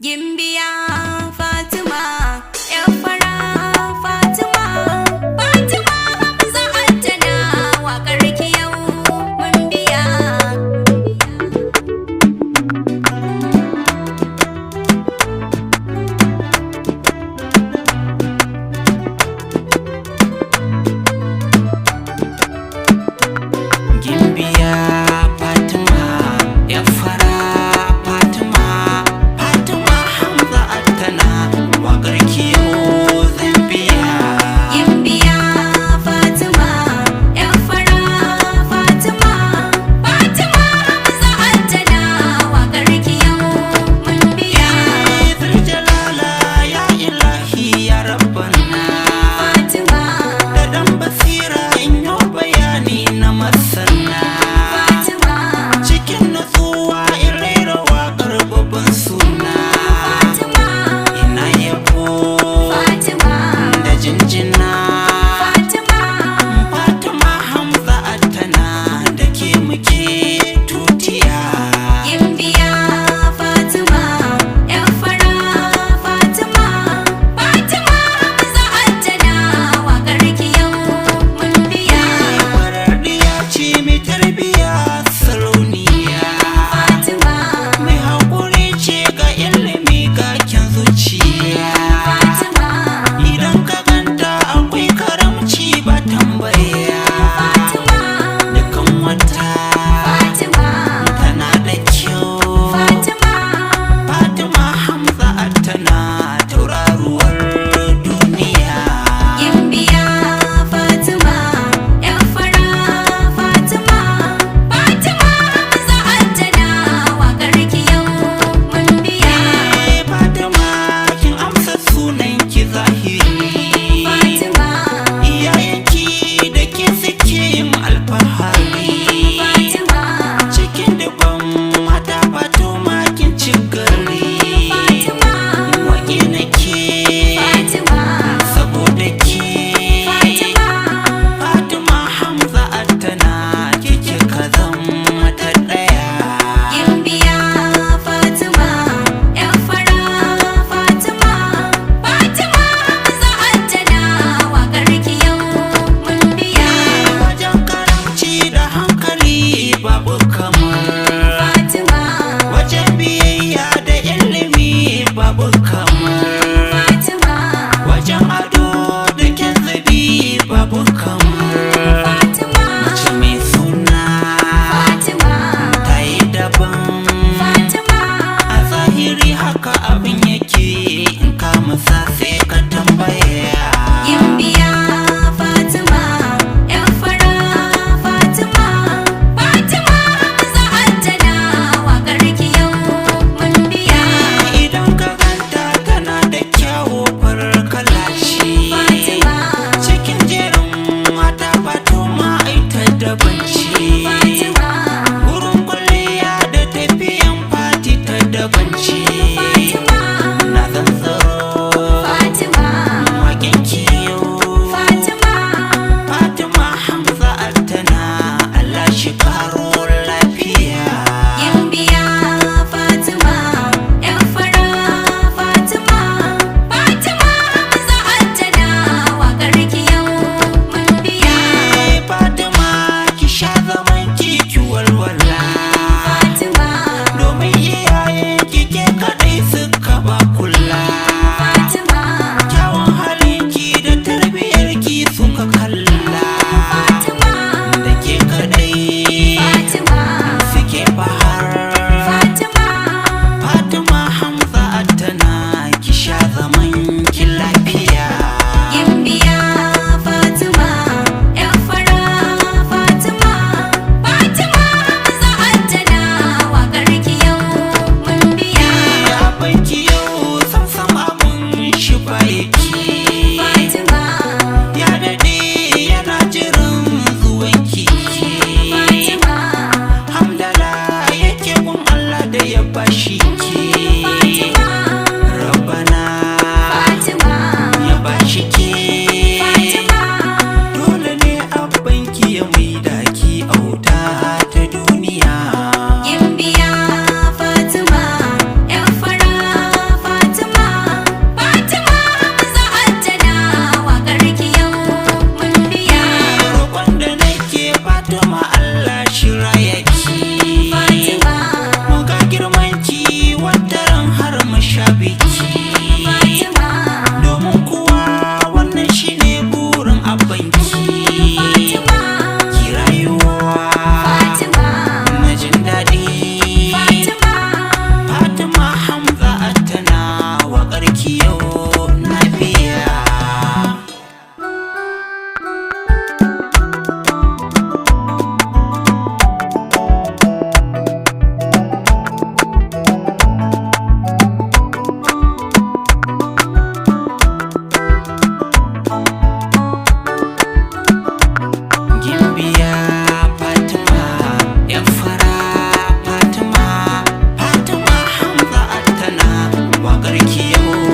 Gimbiya Fatima, ‘yar fara Fatima, Fatima Hamza Attana, waƙar ki yau mun biya. Gimbiya Fatima, ya fara Fatima, Fatima Hamza Attana, waƙar kiyo zan biya. Gimbiya Fatima, ‘yar fara Fatima, Fatima Hamza Attana, waƙar ki yau mun biya. Jalala ya ilahi ya rabbana, Fatima, da ɗan basira in yo bayani na masana. Fatima, Cikin natsuwa in rera waƙar babban suna. Fatima, Ina yabo Fatima, da jinjina. Fatima. Fatima Hamza Attana da ke muke tutiya. Gimbiya Fatima, ‘yar fara Fatima, Fatima Hamza Attana, waƙar ki yau mun biya. Kwararriya ce mai tarbiya sarauniya. Fatima, Mai haƙuri ce ga ilimi ga kyan zuciya. Fatima, Idan ka ganta akwai karamci ba tambaya. Fatima, Dukan wata Fatima, tana da kyau. Fatima, Fatima Hamza Attana tauraruwar duniya. Gimbiya Fatima, ‘yar fara Fatima, Fatima Hamza Attana, waƙar ki yau mun biya. Fatima kin amsa sunan ki zahiri. Fatima, Iyayenki da ke suke yin alfahari. Fatima. Cikin dubban mata Fatima kin ci gari. Fatima, Waƙe nake Fatima, saboda ke. Fatima, Fatima Hamza Attana kike ka zama ta ɗaya. Gimbiya Fatima, ‘yar fara Fatima, Fatima Hamza Attana, waƙar ki yau mun biya. Wajen karamci da hankali babu kamar. Fatima, Wajen biyayya da ilimi babu kamar. Fatima, Wajen ado da kyan zabi babu kamar. Fatima, Mace mai suna Fatima, ta yi daban. Fatima, A zahiri haka abin yake in ka musa sai ka tambaya. Gimbiya Fatima, ‘yar fara Fatima, Fatima Hamza Attana, waƙar ki yau mun biya. Idan ka ganta tana da kyawu farar kala ce. Fatima, Cikin jerin mata Fatima ai ta daban ce. Fatima, Wurin kwalliya da tafiyan fati ta daban ce. Fatima, Na zanzaro sha biki. Fatima. Domin kuwa wannan shine burin abbanki. Fatima. Ki rayuwa Fatima. na jin daɗi. Fatima. Fatima Hamza Attana, waƙar ki yau na biya. Gimbiya Fatima, yan fara Fatima, Fatima Hamza Attana, waƙar ki yau.